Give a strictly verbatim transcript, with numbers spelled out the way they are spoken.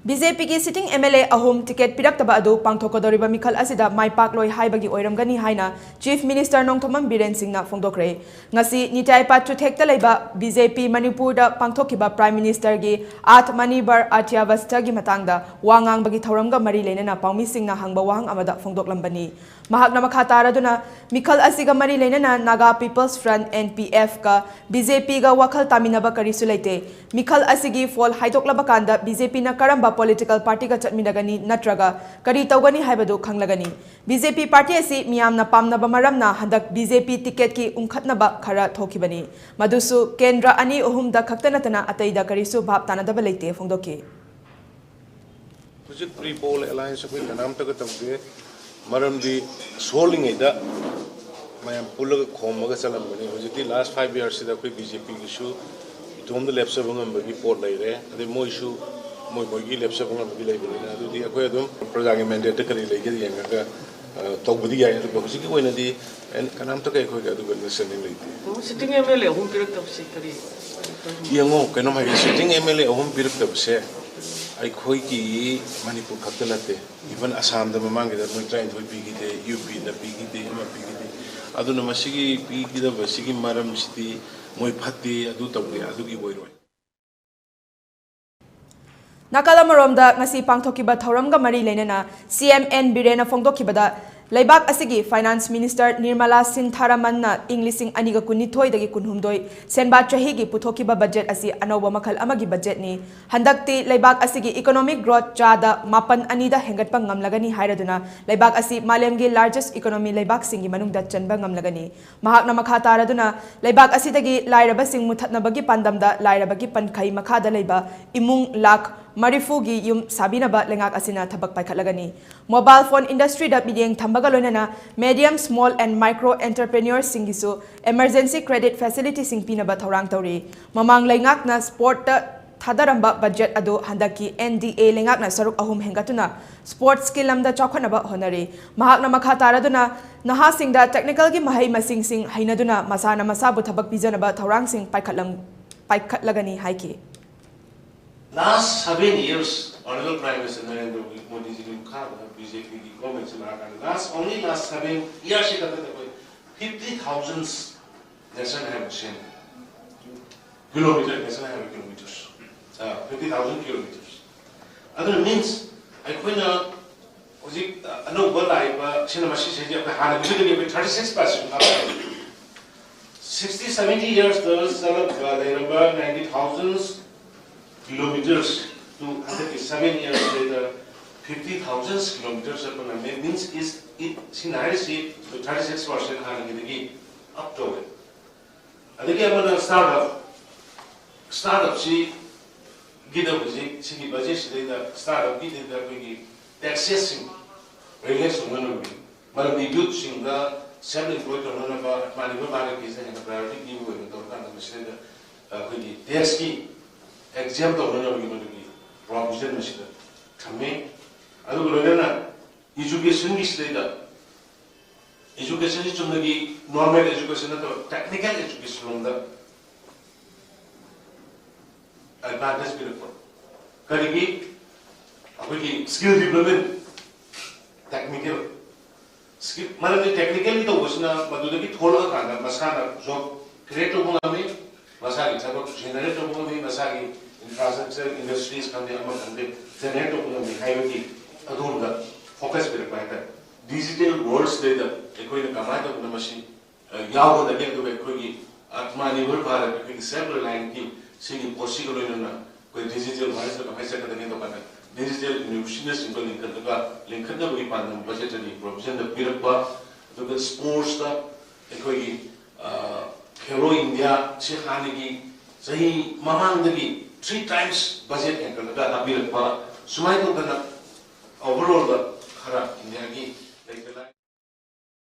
B J ꯄꯤꯒꯤ sitting M L A ꯑꯍꯨꯝ ticket ꯄꯤꯔꯛꯇꯕ ꯑꯗꯨ ꯄꯥꯡꯊꯣꯛꯀꯗꯧꯔꯤꯕ ꯃꯤꯈꯜ ꯑꯁꯤꯗ ꯃꯥꯏ ꯄꯥꯛꯂꯣꯏ ꯍꯥꯏꯕꯒꯤ ꯑꯣꯏꯔꯝꯒꯅꯤ ꯍꯥꯏꯅ Chief Minister ꯅꯣꯡꯊꯣꯝꯕꯝ ꯕꯤꯔꯦꯟ ꯁꯤꯡꯅ ꯐꯣꯡꯗꯣꯛꯈ꯭ꯔꯦ꯫ ꯉꯁꯤ ꯅꯤꯇꯥꯏ ꯄꯥꯠ ꯆꯨꯊꯦꯛꯇ ꯂꯩꯕ ꯕꯤ ꯖꯦ ꯄꯤ ꯃꯅꯤꯄꯨꯔꯗ ꯄꯥꯡꯊꯣꯛꯈꯤꯕ Prime Ministerꯒꯤ Atmanirbhar Arthyavasthaꯒꯤ ꯃꯇꯥꯡꯗ ꯋꯥ ꯉꯥꯡꯕꯒꯤ ꯊꯧꯔꯝꯒ ꯃꯔꯤ ꯂꯩꯅꯅ ꯄꯥꯎꯃꯤꯁꯤꯡꯅ ꯍꯪꯕ ꯋꯥꯍꯪ ꯑꯃꯗ ꯐꯣꯡꯗꯣꯛꯂꯝꯕꯅꯤ꯫ ꯃꯍꯥꯛꯅ ꯃꯈꯥ ꯇꯥꯔꯗꯨꯅ, ꯃꯤꯈꯜ ꯑꯁꯤꯒ ꯃꯔꯤ ꯂꯩꯅꯅ Naga People's Front, N P F, ꯀ B J P ꯒ ꯋꯥꯈꯜ ꯇꯥꯃꯤꯟꯅꯕ ꯀꯔꯤꯁꯨ ꯂꯩꯇꯦ꯫ ꯃꯤꯈꯜ ꯑꯁꯤꯒꯤ ꯐꯣꯜ ꯍꯥꯏꯗꯣꯛꯂꯕ ꯀꯥꯟꯗ B J P ꯅ ꯀꯔꯝꯕ political party ꯒ ꯆꯠꯃꯤꯟꯅꯒꯅꯤ ꯅꯠꯇ꯭ꯔꯒ ꯀꯔꯤ ꯇꯧꯒꯅꯤ ꯍꯥꯏꯕꯗꯨ ꯈꯪꯂꯒꯅꯤ꯫ B J P party ꯑꯁꯤ ꯃꯤꯌꯥꯝꯅ ꯄꯥꯝꯅꯕ ꯃꯔꯝꯅ ꯍꯟꯗꯛ B J P ticket ꯀꯤ ꯎꯪꯈꯠꯅꯕ ꯈꯔ ꯊꯣꯛꯈꯤꯕꯅꯤ꯫ ꯃꯗꯨꯁꯨ ꯀꯦꯟꯗ꯭ꯔ ꯑꯅꯤ ꯑꯍꯨꯝꯗ ꯈꯛꯇ ꯅꯠꯇꯅ ꯑꯇꯩꯗ ꯀꯔꯤꯁꯨ ꯚꯥꯞ ꯇꯥꯅꯗꯕ ꯂꯩꯇꯦ ꯐꯣꯡꯗꯣꯛꯈꯤ꯫ ꯍꯧꯖꯤꯛ pre poll alliance ꯑꯩꯈꯣꯏ ꯀꯅꯥꯝꯇꯒ ꯇꯧꯗꯦ꯫ ꯃꯔꯝꯗꯤ ꯁꯣꯜꯂꯤꯉꯩꯗ ꯃꯌꯥꯝ ꯄꯨꯜꯂꯒ ꯈꯣꯝꯃꯒ ꯆꯠꯂꯝꯕꯅꯤ꯫ ꯍꯧꯖꯤꯛꯇꯤ last five years ꯁꯤꯗ ꯑꯩꯈꯣꯏ B J P ꯒꯤꯁꯨ ꯏꯇꯣꯝꯗ ꯂꯦꯞꯆꯕ ꯉꯝꯕꯒꯤ ꯄꯣꯠ ꯂꯩꯔꯦ꯫ ꯑꯗꯩ ꯃꯣꯏꯁꯨ ꯃꯣꯏ ꯃꯣꯏꯒꯤ ꯂꯦꯞꯆꯕ ꯉꯝꯕꯒꯤ ꯂꯩꯕꯅꯤꯅ, ꯑꯗꯨꯗꯤ ꯑꯩꯈꯣꯏ ꯑꯗꯨꯝ ꯄ꯭ꯔꯖꯥꯒꯤ mandate ꯀꯔꯤ ꯂꯩꯒꯦ ꯌꯦꯡꯉꯒ, ꯑ, ꯇꯧꯕꯗꯤ ꯌꯥꯏ꯫ ꯑꯗꯨꯕꯨ ꯍꯧꯖꯤꯛꯀꯤ ꯑꯣꯏꯅꯗꯤ ꯑꯦꯟ-, ꯀꯅꯥꯝꯇꯒ ꯑꯩꯈꯣꯏꯒ ꯑꯗꯨꯒ understanding ꯂꯩꯇꯦ꯫ Sitting M L A ꯑꯍꯨꯝ ꯄꯤꯔꯛꯇꯕꯁꯦ ꯀꯔꯤ? ꯌꯦꯡꯉꯣ, ꯀꯩꯅꯣꯝ ꯍꯥꯏꯒꯦ, sitting M L A ꯑꯍꯨꯝ ꯄꯤꯔꯛꯇꯕꯁꯦ ꯑꯩꯈꯣꯏꯒꯤ ꯃꯅꯤꯄꯨꯔ ꯈꯛꯇ ꯅꯠꯇꯦ, even ꯑꯁꯥꯝꯗ ꯃꯃꯥꯡꯒꯤꯗ ꯃꯣꯏ ꯇꯔꯥꯅꯤꯊꯣꯏ ꯄꯤꯈꯤꯗꯦ, ꯌꯨ ꯄꯤꯗ ꯄꯤꯈꯤꯗꯦ, ꯑꯃ ꯄꯤꯈꯤꯗꯦ꯫ ꯑꯗꯨꯅ ꯃꯁꯤꯒꯤ ꯄꯤꯈꯤꯗꯕꯁꯤꯒꯤ ꯃꯔꯝꯁꯤꯗꯤ ꯃꯣꯏ ꯐꯠꯇꯦ, ꯑꯗꯨ ꯇꯧꯗꯦ, ꯑꯗꯨꯒꯤ ꯑꯣꯏꯔꯣꯏ꯫ ꯅꯥꯀꯜ ꯑꯃꯔꯣꯝꯗ, ꯉꯁꯤ ꯄꯥꯡꯊꯣꯛꯈꯤꯕ ꯊꯧꯔꯝꯒ ꯃꯔꯤ ꯂꯩꯅꯅ C M N ꯕꯤꯔꯦꯟꯅ ꯐꯣꯡꯗꯣꯛꯈꯤꯕꯗ, ꯂꯩꯕꯥꯛ ꯑꯁꯤꯒꯤ Finance Minister ꯅꯤꯔꯃꯂꯥ ꯁꯤꯟꯊꯥꯔꯥꯃꯟꯅ ꯏꯪ ꯂꯤꯁꯤꯡ ꯑꯅꯤꯒ ꯀꯨꯟꯅꯤꯊꯣꯏꯗꯒꯤ ꯀꯨꯟꯍꯨꯝꯗꯣꯏ ꯁꯦꯟꯕꯥ ꯆꯍꯤꯒꯤ ꯄꯨꯊꯣꯛꯈꯤꯕ budget ꯑꯁꯤ ꯑꯅꯧꯕ ꯃꯈꯜ ꯑꯃꯒꯤ budget ꯅꯤ꯫ ꯍꯟꯗꯛꯇꯤ ꯂꯩꯕꯥꯛ ꯑꯁꯤꯒꯤ economic growth ꯆꯥꯗ ꯃꯥꯄꯟ ꯑꯅꯤꯗ ꯍꯦꯟꯒꯠꯄ ꯉꯝꯂꯒꯅꯤ ꯍꯥꯏꯔꯗꯨꯅ, ꯂꯩꯕꯥꯛ ꯑꯁꯤ ꯃꯥꯂꯦꯝꯒꯤ largest economy ꯂꯩꯕꯥꯛꯁꯤꯡꯒꯤ ꯃꯅꯨꯡꯗ ꯆꯟꯕ ꯉꯝꯂꯒꯅꯤ꯫ ꯃꯍꯥꯛꯅ ꯃꯈꯥ ꯇꯥꯔꯗꯨꯅ, ꯂꯩꯕꯥꯛ ꯑꯁꯤꯗꯒꯤ ꯂꯥꯏꯔꯕꯁꯤꯡ ꯃꯨꯊꯠꯅꯕꯒꯤ ꯄꯥꯟꯗꯝꯗ ꯂꯥꯏꯔꯕꯒꯤ ꯄꯟꯈꯩ ꯃꯈꯥꯗ ꯂꯩꯕ ꯏꯃꯨꯡ ꯂꯥꯈ ꯃꯔꯤꯐꯨꯒꯤ ꯌꯨꯝ ꯁꯥꯕꯤꯅꯕ ꯂꯩꯉꯥꯛ ꯑꯁꯤꯅ ꯊꯕꯛ ꯄꯥꯏꯈꯠꯂꯒꯅꯤ꯫ Mobile phone industry ꯗ ꯃꯤꯠꯌꯦꯡ ꯊꯝꯕꯒ ꯂꯣꯏꯅꯅ medium, small and micro entrepreneurs ꯁꯤꯡꯒꯤꯁꯨ emergency credit facility ꯁꯤꯡ ꯄꯤꯅꯕ ꯊꯧꯔꯥꯡ ꯇꯧꯔꯤ꯫ ꯃꯃꯥꯡ ꯂꯩꯉꯥꯛꯅ sport ꯇ ꯊꯥꯗꯔꯝꯕ budget ꯑꯗꯨ ꯍꯟꯗꯛꯀꯤ N D A ꯂꯩꯉꯥꯛꯅ ꯁꯔꯨꯛ ꯑꯍꯨꯝ ꯍꯦꯟꯒꯠꯇꯨꯅ sports ꯀꯤ ꯂꯝꯗ ꯆꯥꯎꯈꯠꯅꯕ ꯍꯣꯠꯅꯔꯤ꯫ ꯃꯍꯥꯛꯅ ꯃꯈꯥ ꯇꯥꯔꯗꯨꯅ, ꯅꯍꯥꯁꯤꯡꯗ technical ꯒꯤ ꯃꯍꯩ ꯃꯁꯤꯡꯁꯤꯡ ꯍꯩꯅꯗꯨꯅ ꯃꯁꯥꯅ ꯃꯁꯥꯕꯨ ꯊꯕꯛ ꯄꯤꯖꯅꯕ ꯊꯧꯔꯥꯡꯁꯤꯡ ꯄꯥꯏꯈꯠꯂꯝ-, ꯄꯥꯏꯈꯠꯂꯒꯅꯤ ꯍꯥꯏꯈꯤ꯫ Last seven years Honorable Prime Minister Narendra Modi ꯖꯤꯒꯤ ꯃꯈꯥꯗ ꯕꯤ ꯖꯦ ꯄꯤꯒꯤ ꯒꯣꯔꯃꯦꯟꯁꯤ ꯂꯥꯛꯑꯀꯥꯟꯗ ꯂꯥꯁ ꯑꯣꯟꯂꯤ ꯂꯥꯁ ꯁꯚꯦꯟ ꯏꯌꯥꯔꯁꯤ ꯈꯛꯇꯗ ꯑꯩꯈꯣꯏ ꯐꯤꯐꯇꯤ ꯊꯥꯎꯖꯟ ꯅꯦꯁꯟ ꯍꯥꯏꯕ ꯁꯦꯝꯃꯦ꯫ ꯀꯤꯂꯣꯃꯤꯇꯔ ꯅꯦꯁꯟ ꯍꯥꯏꯕ ꯀꯤꯂꯣꯃꯤꯇꯔꯁ ꯐꯤꯐꯇꯤ ꯊꯥꯎꯖꯟ ꯀꯤꯂꯣꯃꯤꯇꯔꯁ꯫ ꯑꯗꯨꯅ ꯃꯤꯟꯁ ꯑꯩꯈꯣꯏꯅ ꯍꯧꯖꯤꯛ ꯑꯅꯧꯕ ꯂꯥꯛꯏꯕ ꯁꯤꯅ ꯃꯁꯤ ꯁꯤꯁꯦ ꯑꯩꯈꯣꯏ ꯍꯥꯟꯅꯒꯤꯗꯨꯗꯒꯤ ꯑꯩꯈꯣꯏ ꯊꯥꯔꯇꯤ ꯁꯤꯛꯁ ꯄꯥꯔꯁꯦꯟ ꯍꯥꯞꯄꯦ꯫ ꯁꯤꯛꯁꯇꯤ ꯁꯚꯦꯟꯇꯤ ꯏꯌꯔꯁꯇ ꯆꯠꯂꯛꯄ ꯂꯩꯔꯝꯕ ꯅꯥꯏꯟꯇꯤ ꯊꯥꯎꯖꯟ ꯀꯤꯂꯣꯃꯤꯇꯔꯁ ꯇꯨ ꯍꯟꯗꯛꯀꯤ ꯁꯚꯦꯟ ꯏꯌꯔꯁꯁꯤꯗ ꯐꯤꯐꯇꯤ ꯊꯥꯎꯖꯟ ꯀꯤꯂꯣꯃꯤꯇꯔ ꯆꯠꯄ ꯉꯝꯃꯦ꯫ ꯃꯤꯟꯁ ꯏꯁ ꯏꯠ ꯁꯤꯅ ꯍꯥꯏꯔꯤꯁꯤ ꯊꯥꯔꯇꯤ ꯁꯤꯛꯁ ꯄꯥꯔꯁꯦꯟ ꯍꯥꯟꯅꯒꯤꯗꯒꯤ ꯑꯞ ꯇꯧꯔꯦ꯫ ꯑꯗꯒꯤ ꯑꯃꯅ ꯁ꯭ꯇꯥꯔꯠ ꯑꯞ ꯁ꯭ꯇꯥꯔꯠ ꯑꯞꯁꯤꯒꯤꯗ ꯍꯧꯖꯤꯛ ꯁꯤꯒꯤ ꯕꯖꯦꯠꯁꯤꯗꯩꯗ ꯁ꯭ꯇꯥꯔꯠ ꯑꯞꯀꯤꯗꯩꯗ ꯑꯩꯈꯣꯏꯒꯤ ꯇꯦꯛꯁꯦꯁꯁꯤꯡ ꯔꯤꯂꯦꯛꯁ ꯑꯣꯏꯅꯕꯒꯤ ꯃꯔꯝꯗꯤ ꯌꯨꯠꯁꯤꯡꯗ ꯁꯦꯜꯐ ꯑꯦꯝꯄ꯭ꯂꯣꯏ ꯇꯧꯅꯅꯕ ꯑꯥꯠꯃꯅꯤꯔꯚꯔ ꯚꯥꯔꯠꯀꯤ ꯍꯦꯟꯅ ꯄ꯭ꯔꯥꯏꯌꯣꯔꯤꯇꯤ ꯄꯤꯕ ꯑꯣꯏꯅ ꯇꯧꯔꯀꯥꯟꯗ ꯃꯁꯤꯗꯩꯗ ꯑꯩꯈꯣꯏꯒꯤ ꯇꯦꯛꯁꯀꯤ ꯑꯦꯛꯖꯦꯝ ꯇꯧꯅꯅꯕꯒꯤ ꯃꯗꯨꯒꯤ ꯄ꯭ꯔꯣꯚꯤꯖꯟ ꯃꯁꯤꯗ ꯊꯝꯃꯤ꯫ ꯑꯗꯨꯒ ꯂꯣꯏꯅꯅ ꯏꯖꯨꯀꯦꯁꯟꯒꯤ ꯁꯤꯗꯩꯗ ꯏꯖꯨꯀꯦꯁꯟꯁꯤ ꯆꯨꯝꯅꯒꯤ ꯅꯣꯔꯃꯦꯜ ꯏꯖꯨꯀꯦꯁꯟ ꯅꯠꯇꯕ ꯇꯦꯛꯅꯤꯀꯦꯜ ꯏꯖꯨꯀꯦꯁꯟ ꯂꯣꯝꯗ ꯑꯦꯗꯚꯥꯟꯇꯦꯖ ꯄꯤꯔꯛꯄ꯫ ꯀꯔꯤꯒꯤ? ꯑꯩꯈꯣꯏꯒꯤ ꯁ꯭ꯀꯤꯜ ꯗꯤꯕ꯭ꯂꯞꯃꯦꯟ, ꯇꯦꯛꯅꯤꯀꯦꯜ ꯁ꯭ꯀꯤꯜ, ꯃꯔꯝꯗꯤ ꯇꯦꯛꯅꯤꯀꯦꯜꯒꯤ ꯇꯧꯕꯁꯤꯅ ꯃꯗꯨꯗꯒꯤ ꯊꯣꯛꯂꯛꯑꯀꯥꯟꯗ ꯃꯁꯥꯅ ꯖꯣꯕ ꯀ꯭ꯔꯤꯌꯦꯠ ꯇꯧꯕ ꯉꯝꯃꯤ, ꯃꯁꯥꯒꯤ ꯊꯕꯛ ꯖꯦꯅꯦꯔꯦꯠ ꯇꯧꯕ ꯉꯝꯃꯤ, ꯃꯁꯥꯒꯤ ꯏꯟꯐ꯭ꯔꯥꯁ꯭ꯇ꯭ꯔꯛꯆꯔ, ꯏꯟꯗꯁꯇ꯭ꯔꯤꯁ ꯈꯪꯗꯦ, ꯑꯃ ꯈꯪꯗꯦ, ꯖꯦꯅꯦꯔꯦꯠ ꯇꯧꯕ ꯉꯝꯃꯤ ꯍꯥꯏꯕꯒꯤ ꯑꯗꯣꯝꯗ ꯐꯣꯀꯁ ꯄꯤꯔꯛꯄ ꯍꯥꯏꯇꯥꯔꯦ꯫ ꯗꯤꯖꯤꯇꯦꯜ ꯋꯥꯔꯜꯁꯤꯗꯩꯗ ꯑꯩꯈꯣꯏꯅ ꯀꯃꯥꯏꯅ ꯇꯧꯗꯅ ꯃꯁꯤ ꯌꯥꯎꯒꯗꯒꯦ, ꯑꯗꯨꯒ ꯑꯩꯈꯣꯏꯒꯤ ꯑꯥꯠꯃꯅꯤꯔꯚꯔ ꯚꯥꯔꯠ, ꯑꯩꯈꯣꯏꯒꯤ ꯁꯦꯜꯐ ꯔꯤꯂꯥꯏꯟꯁꯀꯤ ꯁꯤꯒꯤ ꯄꯣꯠꯁꯤꯒ ꯂꯣꯏꯅꯅ ꯑꯩꯈꯣꯏ ꯗꯤꯖꯤꯇꯦꯜ ꯚꯥꯔꯠꯁꯤꯗ ꯀꯃꯥꯏꯅ ꯆꯠꯀꯗꯒꯦ ꯇꯧꯀꯥꯟꯗ ꯗꯤꯖꯤꯇꯦꯜ ꯏꯅꯣꯚꯦꯁꯟꯅꯆꯤꯡꯕ ꯂꯤꯡꯈꯠꯂꯒ ꯂꯤꯡꯈꯠꯅꯕꯒꯤ ꯄꯥꯟꯗꯝ ꯕꯖꯦꯠꯇꯔꯤ ꯄ꯭ꯔꯣꯚꯤꯖꯟꯗ ꯄꯤꯔꯛꯄ, ꯑꯗꯨꯒ ꯁ꯭ꯄꯣꯔꯠꯁꯇ ꯑꯩꯈꯣꯏꯒꯤ ꯈꯦꯂꯣ ꯏꯟꯗꯤꯌꯥ ꯁꯤ ꯍꯥꯟꯅꯒꯤ ꯆꯍꯤ ꯃꯃꯥꯡꯗꯒꯤ ꯊ꯭ꯔꯤ ꯇꯥꯏꯝꯁ ꯕꯖꯦꯠ ꯍꯦꯟꯒꯠꯂꯒ ꯍꯥꯞꯄꯤꯔꯛꯄ, ꯁꯨꯃꯥꯏꯅ ꯇꯧꯗꯅ ꯑꯣꯚꯔꯑꯣꯜꯗ ꯈꯔ ꯏꯟꯗꯤꯌꯥꯒꯤ ꯂꯩꯇ ꯂꯥꯏ